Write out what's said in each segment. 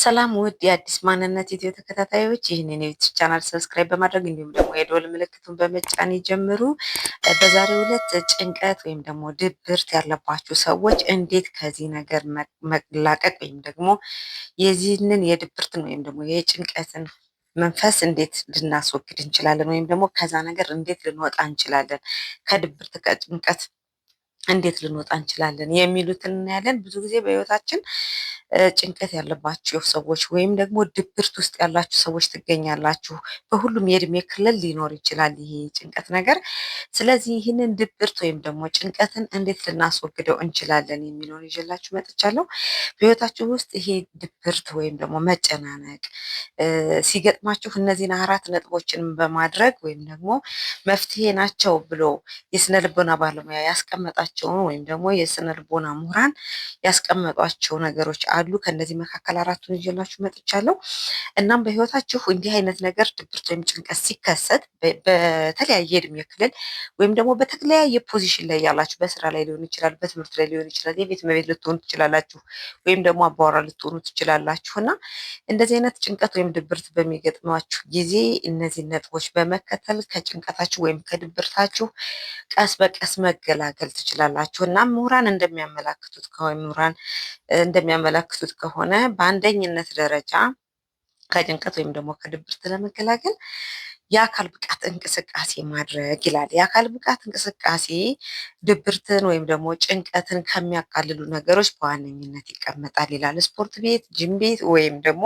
ሰላም ውድ የአዲስ ማንነት ኢትዮ ተከታታዮች፣ ይህንን የ YouTube channel subscribe በማድረግ እንዲሁም ደግሞ የደወል ምልክቱን በመጫን ይጀምሩ። በዛሬው ዕለት ጭንቀት ወይም ደግሞ ድብርት ያለባችሁ ሰዎች እንዴት ከዚህ ነገር መላቀቅ ወይም ደግሞ የዚህንን የድብርትን ወይም ደግሞ የጭንቀትን መንፈስ እንዴት ልናስወግድ እንችላለን፣ ወይም ደግሞ ከዛ ነገር እንዴት ልንወጣ እንችላለን፣ ከድብርት ከጭንቀት እንዴት ልንወጣ እንችላለን የሚሉትን እናያለን። ብዙ ጊዜ በህይወታችን ጭንቀት ያለባችሁ ሰዎች ወይም ደግሞ ድብርት ውስጥ ያላችሁ ሰዎች ትገኛላችሁ። በሁሉም የእድሜ ክልል ሊኖር ይችላል ይሄ ጭንቀት ነገር። ስለዚህ ይህንን ድብርት ወይም ደግሞ ጭንቀትን እንዴት ልናስወግደው እንችላለን የሚለውን ይዤላችሁ መጥቻለሁ። በህይወታችሁ ውስጥ ይሄ ድብርት ወይም ደግሞ መጨናነቅ ሲገጥማችሁ እነዚህን አራት ነጥቦችን በማድረግ ወይም ደግሞ መፍትሄ ናቸው ብሎ የስነ ልቦና ባለሙያ ያስቀመጣቸውን ወይም ደግሞ የስነ ልቦና ምሁራን ያስቀመጧቸው ነገሮች አሉ። ከእነዚህ መካከል አራቱን ይዤላችሁ መጥቻለሁ። እናም በህይወታችሁ እንዲህ አይነት ነገር ድብርት ወይም ጭንቀት ሲከሰት በተለያየ እድሜ ክልል ወይም ደግሞ በተለያየ position ላይ ያላችሁ፣ በስራ ላይ ሊሆን ይችላል፣ በትምህርት ላይ ሊሆን ይችላል፣ የቤት እመቤት ልትሆኑ ትችላላችሁ፣ ወይም ደግሞ አባወራ ልትሆኑ ትችላላችሁ እና እንደዚህ አይነት ጭንቀት ወይም ድብርት በሚገጥማችሁ ጊዜ እነዚህን ነጥቦች በመከተል ከጭንቀታችሁ ወይም ከድብርታችሁ ቀስ በቀስ መገላገል ትችላላችሁ እና ምሁራን እንደሚያመላክቱት ከሆነ በአንደኝነት ደረጃ ከጭንቀት ወይም ደግሞ ከድብርት ለመገላገል የአካል ብቃት እንቅስቃሴ ማድረግ ይላል። የአካል ብቃት እንቅስቃሴ ድብርትን ወይም ደግሞ ጭንቀትን ከሚያቃልሉ ነገሮች በዋነኝነት ይቀመጣል ይላል። ስፖርት ቤት፣ ጅም ቤት ወይም ደግሞ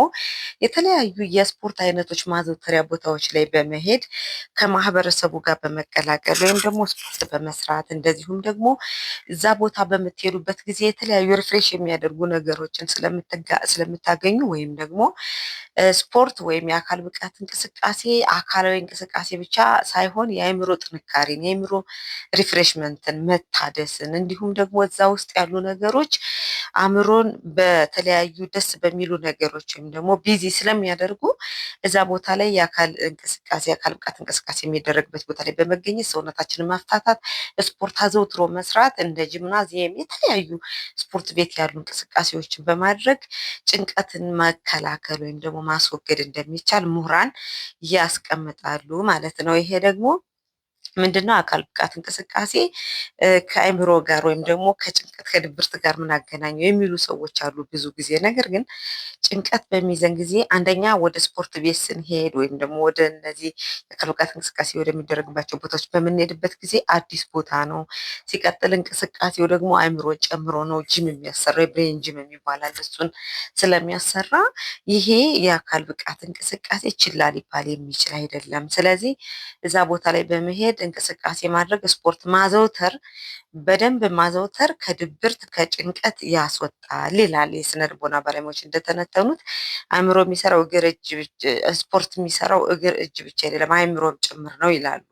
የተለያዩ የስፖርት አይነቶች ማዘውተሪያ ቦታዎች ላይ በመሄድ ከማህበረሰቡ ጋር በመቀላቀል ወይም ደግሞ ስፖርት በመስራት፣ እንደዚሁም ደግሞ እዛ ቦታ በምትሄዱበት ጊዜ የተለያዩ refresh የሚያደርጉ ነገሮችን ስለምታገኙ ወይም ደግሞ ስፖርት ወይም የአካል ብቃት እንቅስቃሴ አካላዊ እንቅስቃሴ ብቻ ሳይሆን የአእምሮ ጥንካሬን፣ የአእምሮ refreshment ን፣ መታደስን እንዲሁም ደግሞ እዛ ውስጥ ያሉ ነገሮች አእምሮን በተለያዩ ደስ በሚሉ ነገሮች ወይም ደግሞ busy ስለሚያደርጉ እዛ ቦታ ላይ የአካል እንቅስቃሴ የአካል ብቃት እንቅስቃሴ የሚደረግበት ቦታ ላይ በመገኘት ሰውነታችንን ማፍታታት፣ ስፖርት አዘውትሮ መስራት፣ እንደ ጂምናዚየም የተለያዩ ስፖርት ቤት ያሉ እንቅስቃሴዎችን በማድረግ ጭንቀትን መከላከል ወይም ደግሞ ማስወገድ እንደሚቻል ምሁራን ያስቀምጣሉ ማለት ነው። ይሄ ደግሞ ምንድነው? አካል ብቃት እንቅስቃሴ ከአእምሮ ጋር ወይም ደግሞ ከጭንቀት ከድብርት ጋር ምን አገናኘው የሚሉ ሰዎች አሉ ብዙ ጊዜ። ነገር ግን ጭንቀት በሚይዘን ጊዜ አንደኛ ወደ ስፖርት ቤት ስንሄድ ወይም ደግሞ ወደ እነዚህ የአካል ብቃት እንቅስቃሴ ወደሚደረግባቸው ቦታዎች በምንሄድበት ጊዜ አዲስ ቦታ ነው። ሲቀጥል እንቅስቃሴው ደግሞ አእምሮ ጨምሮ ነው ጂም የሚያሰራው፣ የ brain gym የሚባል እሱን ስለሚያሰራ ይሄ የአካል ብቃት እንቅስቃሴ ችላ ሊባል የሚችል አይደለም። ስለዚህ እዛ ቦታ ላይ በመሄድ እንቅስቃሴ ማድረግ፣ ስፖርት ማዘውተር፣ በደንብ ማዘውተር ከድብርት ከጭንቀት ያስወጣል ይላል። የስነ ልቦና ባለሙያዎች እንደተነተኑት አእምሮ የሚሰራው እግር እጅ፣ ስፖርት የሚሰራው እግር እጅ ብቻ አይደለም፣ አእምሮም ጭምር ነው ይላሉ።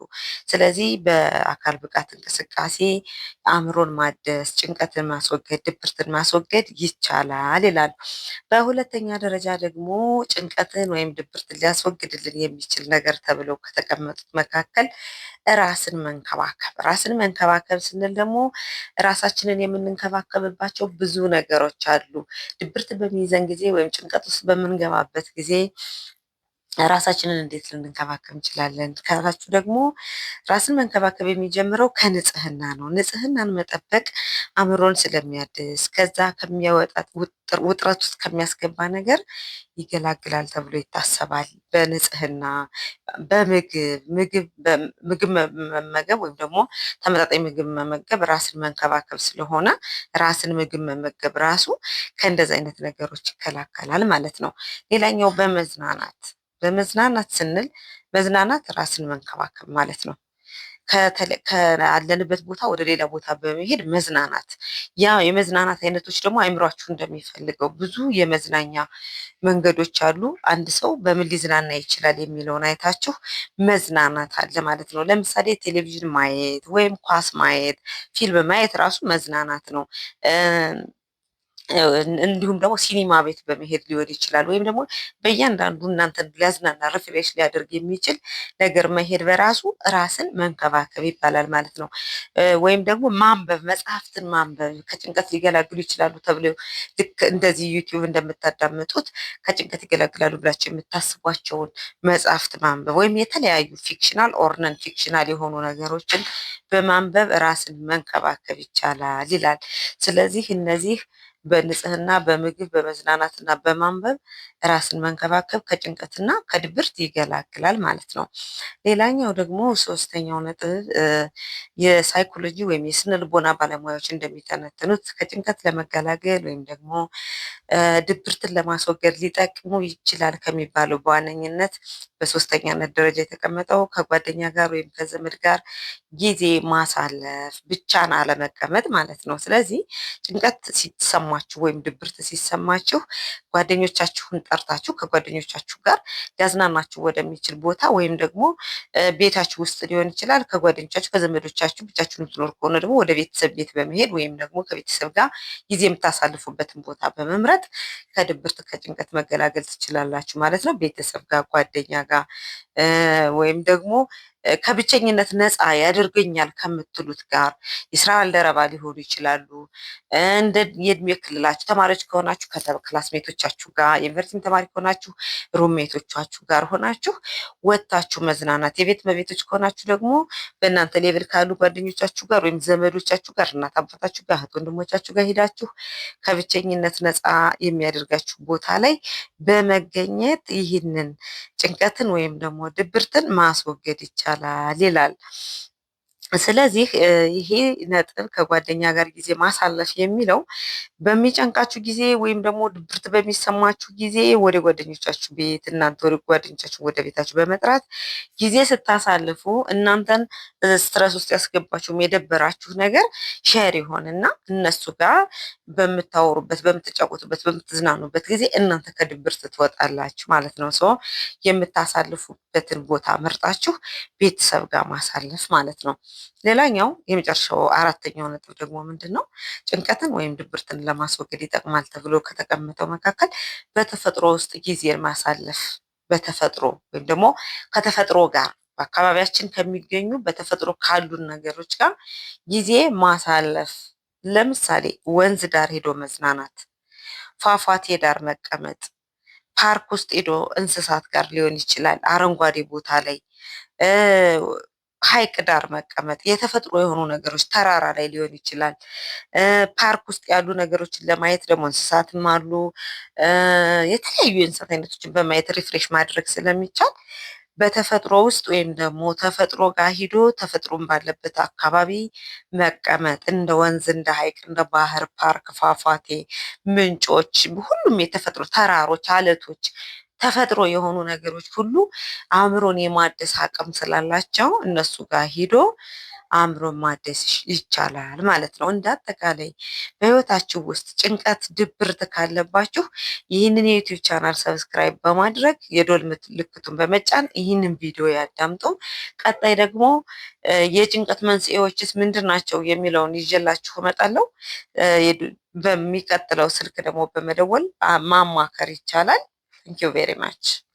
ስለዚህ በአካል ብቃት እንቅስቃሴ አእምሮን ማደስ፣ ጭንቀትን ማስወገድ፣ ድብርትን ማስወገድ ይቻላል ይላሉ። በሁለተኛ ደረጃ ደግሞ ጭንቀትን ወይም ድብርትን ሊያስወግድልን የሚችል ነገር ተብለው ከተቀመጡት መካከል ራስን መንከባከብ። ራስን መንከባከብ ስንል ደግሞ ራሳችንን የምንንከባከብባቸው ብዙ ነገሮች አሉ። ድብርት በሚይዘን ጊዜ ወይም ጭንቀት ውስጥ በምንገባበት ጊዜ ራሳችንን እንዴት ልንንከባከብ እንችላለን ካላችሁ ደግሞ ራስን መንከባከብ የሚጀምረው ከንጽህና ነው። ንጽህናን መጠበቅ አእምሮን ስለሚያድስ ከዛ ከሚያወጣት ውጥረት ውስጥ ከሚያስገባ ነገር ይገላግላል ተብሎ ይታሰባል። በንጽህና፣ በምግብ ምግብ መመገብ ወይም ደግሞ ተመጣጣኝ ምግብ መመገብ ራስን መንከባከብ ስለሆነ ራስን ምግብ መመገብ ራሱ ከእንደዚህ አይነት ነገሮች ይከላከላል ማለት ነው። ሌላኛው በመዝናናት፣ በመዝናናት ስንል መዝናናት ራስን መንከባከብ ማለት ነው። ካለንበት ቦታ ወደ ሌላ ቦታ በመሄድ መዝናናት። ያ የመዝናናት አይነቶች ደግሞ አእምሯችሁ እንደሚፈልገው ብዙ የመዝናኛ መንገዶች አሉ። አንድ ሰው በምን ሊዝናና ይችላል የሚለውን አይታችሁ መዝናናት አለ ማለት ነው። ለምሳሌ ቴሌቪዥን ማየት ወይም ኳስ ማየት፣ ፊልም ማየት ራሱ መዝናናት ነው። እንዲሁም ደግሞ ሲኒማ ቤት በመሄድ ሊሆን ይችላል። ወይም ደግሞ በእያንዳንዱ እናንተን ሊያዝናና refresh ሊያደርግ የሚችል ነገር መሄድ በራሱ ራስን መንከባከብ ይባላል ማለት ነው። ወይም ደግሞ ማንበብ፣ መጽሐፍትን ማንበብ ከጭንቀት ሊገላግሉ ይችላሉ ተብሎ ልክ እንደዚህ YouTube እንደምታዳምጡት ከጭንቀት ይገላግላሉ ብላችሁ የምታስቧቸውን መጽሐፍት ማንበብ ወይም የተለያዩ fictional or non fictional የሆኑ ነገሮችን በማንበብ ራስን መንከባከብ ይቻላል ይላል። ስለዚህ እነዚህ በንጽህና፣ በምግብ፣ በመዝናናትና በማንበብ ራስን መንከባከብ ከጭንቀትና ከድብርት ይገላግላል ማለት ነው። ሌላኛው ደግሞ ሶስተኛው ነጥብ የ psychology ወይም የስነ ልቦና ባለሙያዎች እንደሚተነትኑት ከጭንቀት ለመገላገል ወይም ደግሞ ድብርትን ለማስወገድ ሊጠቅሙ ይችላል ከሚባለው በዋነኝነት በሶስተኛነት ደረጃ የተቀመጠው ከጓደኛ ጋር ወይም ከዘመድ ጋር ጊዜ ማሳለፍ፣ ብቻን አለመቀመጥ ማለት ነው። ስለዚህ ጭንቀት ሲሰማችሁ ወይም ድብርት ሲሰማችሁ ጓደኞቻችሁን ጠርታችሁ ከጓደኞቻችሁ ጋር ሊያዝናናችሁ ወደሚችል ቦታ ወይም ደግሞ ቤታችሁ ውስጥ ሊሆን ይችላል፣ ከጓደኞቻችሁ ከዘመዶቻችሁ፣ ብቻችሁን የምትኖር ከሆነ ደግሞ ወደ ቤተሰብ ቤት በመሄድ ወይም ደግሞ ከቤተሰብ ጋር ጊዜ የምታሳልፉበትን ቦታ በመምረጥ ከድብርት ከጭንቀት መገላገል ትችላላችሁ ማለት ነው። ቤተሰብ ጋር፣ ጓደኛ ጋር ወይም ደግሞ ከብቸኝነት ነፃ ያደርገኛል ከምትሉት ጋር፣ የስራ ባልደረባ ሊሆኑ ይችላሉ። እንደ የእድሜ ክልላችሁ ተማሪዎች ከሆናችሁ ከ classmate ኦቻችሁ ጋር፣ የዩኒቨርሲቲ ተማሪ ከሆናችሁ roommate ኦቻችሁ ጋር ሆናችሁ ወጥታችሁ መዝናናት፣ የቤት እመቤቶች ከሆናችሁ ደግሞ በእናንተ level ካሉ ጓደኞቻችሁ ጋር ወይም ዘመዶቻችሁ ጋር፣ እናት አባታችሁ ጋር፣ እህት ወንድሞቻችሁ ጋር ሄዳችሁ ከብቸኝነት ነፃ የሚያደርጋችሁ ቦታ ላይ በመገኘት ይህንን ጭንቀትን ወይም ደግሞ ድብርትን ማስወገድ ይቻላል ይላል። ስለዚህ ይሄ ነጥብ ከጓደኛ ጋር ጊዜ ማሳለፍ የሚለው በሚጨንቃችሁ ጊዜ ወይም ደግሞ ድብርት በሚሰማችሁ ጊዜ ወደ ጓደኞቻችሁ ቤት፣ እናንተ ወደ ጓደኞቻችሁ ወደ ቤታችሁ በመጥራት ጊዜ ስታሳልፉ እናንተን stress ውስጥ ያስገባችሁም የደበራችሁ ነገር share ይሆንና እነሱ ጋር በምታወሩበት፣ በምትጫወቱበት፣ በምትዝናኑበት ጊዜ እናንተ ከድብርት ትወጣላችሁ ማለት ነው። So የምታሳልፉበትን ቦታ መርጣችሁ ቤተሰብ ጋር ማሳለፍ ማለት ነው። ሌላኛው የመጨረሻው አራተኛው ነጥብ ደግሞ ምንድን ነው? ጭንቀትን ወይም ድብርትን ለማስወገድ ይጠቅማል ተብሎ ከተቀመጠው መካከል በተፈጥሮ ውስጥ ጊዜን ማሳለፍ፣ በተፈጥሮ ወይም ደግሞ ከተፈጥሮ ጋር፣ በአካባቢያችን ከሚገኙ በተፈጥሮ ካሉን ነገሮች ጋር ጊዜ ማሳለፍ። ለምሳሌ ወንዝ ዳር ሄዶ መዝናናት፣ ፏፏቴ ዳር መቀመጥ፣ ፓርክ ውስጥ ሄዶ እንስሳት ጋር ሊሆን ይችላል፣ አረንጓዴ ቦታ ላይ፣ ሐይቅ ዳር መቀመጥ፣ የተፈጥሮ የሆኑ ነገሮች ተራራ ላይ ሊሆን ይችላል። ፓርክ ውስጥ ያሉ ነገሮችን ለማየት ደግሞ እንስሳትም አሉ። የተለያዩ የእንስሳት አይነቶችን በማየት refresh ማድረግ ስለሚቻል በተፈጥሮ ውስጥ ወይም ደግሞ ተፈጥሮ ጋር ሂዶ ተፈጥሮን ባለበት አካባቢ መቀመጥ፣ እንደ ወንዝ፣ እንደ ሐይቅ፣ እንደ ባህር፣ ፓርክ፣ ፏፏቴ፣ ምንጮች፣ ሁሉም የተፈጥሮ ተራሮች፣ አለቶች፣ ተፈጥሮ የሆኑ ነገሮች ሁሉ አእምሮን የማደስ አቅም ስላላቸው እነሱ ጋር ሂዶ አእምሮን ማደስ ይቻላል ማለት ነው። እንደ አጠቃላይ በህይወታችሁ ውስጥ ጭንቀት፣ ድብርት ካለባችሁ ይህንን የ YouTube channel subscribe በማድረግ የደወል ምልክቱን በመጫን ይህንን ቪዲዮ ያዳምጡ። ቀጣይ ደግሞ የጭንቀት መንስኤዎችስ ምንድን ናቸው የሚለውን ይዤላችሁ እመጣለሁ። በሚቀጥለው ስልክ ደግሞ በመደወል ማማከር ይቻላል። Thank you very much.